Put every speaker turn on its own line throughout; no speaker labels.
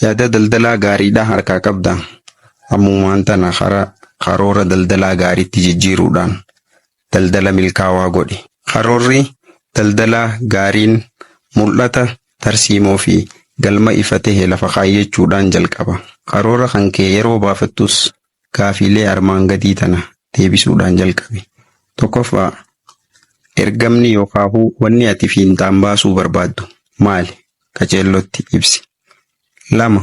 Yaada daldalaa gaariidha harkaa qabdaa? Ammumaan tana kara karoora daldalaa gaariitti jijjiiruudhaan daldala milkaawaa godhi. Karoorri daldalaa gaariin mul'ata, tarsiimoo fi galma ifa tahe lafa kaayyachuudhaan jalqaba. Karoora kan kee yeroo baafattus gaafiilee armaan gadii tana deebisuudhaan jalqabi. 1ffaa, Ergamni yookaahuu wanni ati fiinxaan baasuu barbaaddu maali? Qaceellotti ibsi. 2,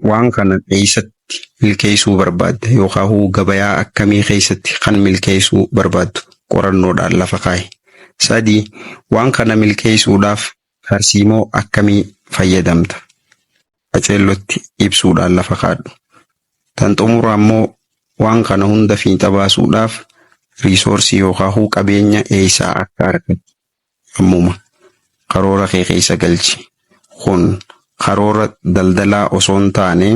Waan kana eessatti milkeessuu barbaadda yookaahuu gabayaa akkamii keessatti kan milkeessuu barbaaddu qorannoodhaan lafa kaa'i. 3, Waan kana milkeessuudhaaf tarsiimoo akkamii fayyadamta? Qaceellotti ibsuudhaan lafa kaadhu. Tan xumuraa immoo waan kana hunda fiixa baasuudhaaf riisoorsii yookaahuu qabeenya eessaa akka argattu ammuma karoora kee keessa galchi. Kun karoora daldalaa osoo hin taane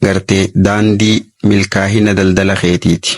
gartee daandii milkaahina daldala keetiiti.